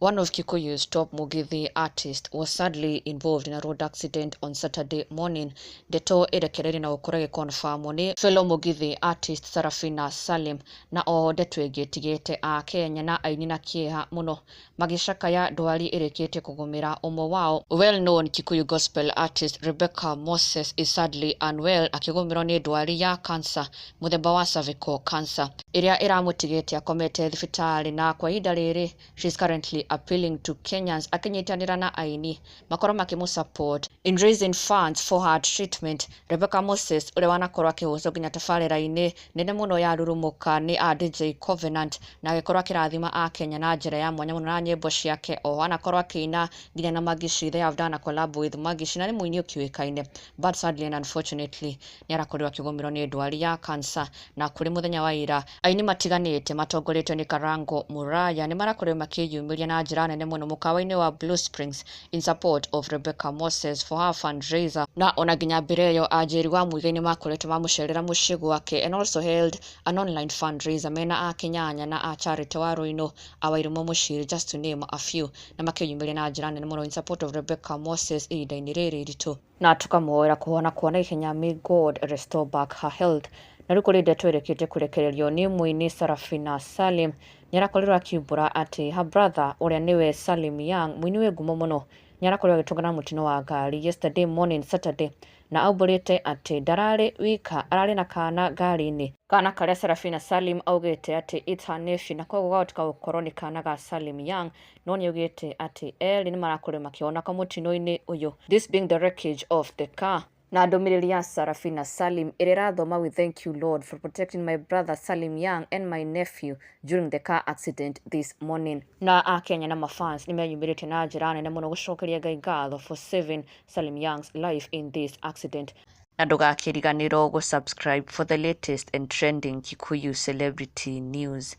One of Kikuyu's top Mugithi artists was sadly involved in a road accident on Saturday morning. Ndeto ĩrekereirio na gũkorwo ĩgĩconfirmwo nĩ fellow Mugithi artist Sarafina Salim, na oho ndeto ĩngĩ ĩtigĩte Akenya na aini na kĩeha mũno magĩcakaya ndwari ĩrĩkĩtie kũgũmĩra ũmwe wao. Well known Kikuyu gospel artist Rebecca Moses is sadly unwell, akĩgũmĩrwo nĩ ndwari ya cancer mũthemba wa cervical cancer ĩrĩa ĩramũtigĩte akomete thibitarĩ, na kwa ihinda rĩrĩ she is currently appealing to Kenyans akĩnyitanĩra na aini makorwo makĩmũ support in raising funds for her treatment. Rebecca Moses, ũrĩa wanakorwo akĩhũcwo nginya tabarĩra-inĩ nene mũno ya Rurumũka nĩ a DJ Covenant na agĩkorwo akĩrathima Akenya na njĩra ya mwanya mũno na nyĩmbo ciake, oho anakorwo akĩina nginya na Magishi. They have done a collab with Magishi na nĩ mũini ũkĩũĩkaine, but sadly and unfortunately nĩ arakorirwo akĩgũmĩrwo nĩ ndwari ya cancer. Na kũrĩ mũthenya wa ira, aini matiganĩte matongoretio nĩ Karango Muraya nĩ marakorirwo makĩyumĩria na njĩra nene mũno mũkawa-inĩ wa Blue Springs in support of Rebecca Moses for her fundraiser. Na ona nginya mbere ĩyo, Anjĩri wa Muigai nĩ makoretwo mamũcerera mũciĩ gwake and also held an online fundraiser mena a Kĩnyanya na a Charity wa Rũinũ, a Wairimu Mũciri, just to name a few, na makĩyumĩria na njĩra nene mũno in support of Rebecca Moses ihinda-inĩ rĩrĩ iritũ, na tũkamũhoera kũhona kwa naihenya. May God restore back her health. Na rĩu kũrĩ ndeto ĩrĩkĩtie kũrekererio nĩ mũini Sarafina Salim, nĩ arakorirwo akiumbũra atĩ her brother, ũrĩa nĩwe Salim Young, mũini wĩ ngumo mũno, nĩ arakorirwo agĩtũngana na mũtino wa ngari yesterday morning, Saturday, na aumbũrĩte atĩ ndararĩ wika, ararĩ na kana ngari-inĩ, kana karĩa Sarafina Salim augĩte atĩ it's her nephew, na koguo gahota gũkorwo nĩ kana ga Salim Young, no nĩ augĩte atĩ erĩ nĩ marakorirwo makĩhonoka mũtino-inĩ ũyũ, this being the wreckage of the car. Na ndũmĩrĩri ya Sarafina Salim ĩrĩa ĩrathoma, "We thank you, Lord, for protecting my brother Salim Young and my nephew during the car accident this morning." Na Akenya na mafans nĩ meyumĩrĩtie na njĩra nene mũno gũcokeria Ngai ngatho for saving Salim Young's life in this accident. Na ndũgakĩriganĩrwo gũ subscribe for the latest and trending Kikuyu celebrity news.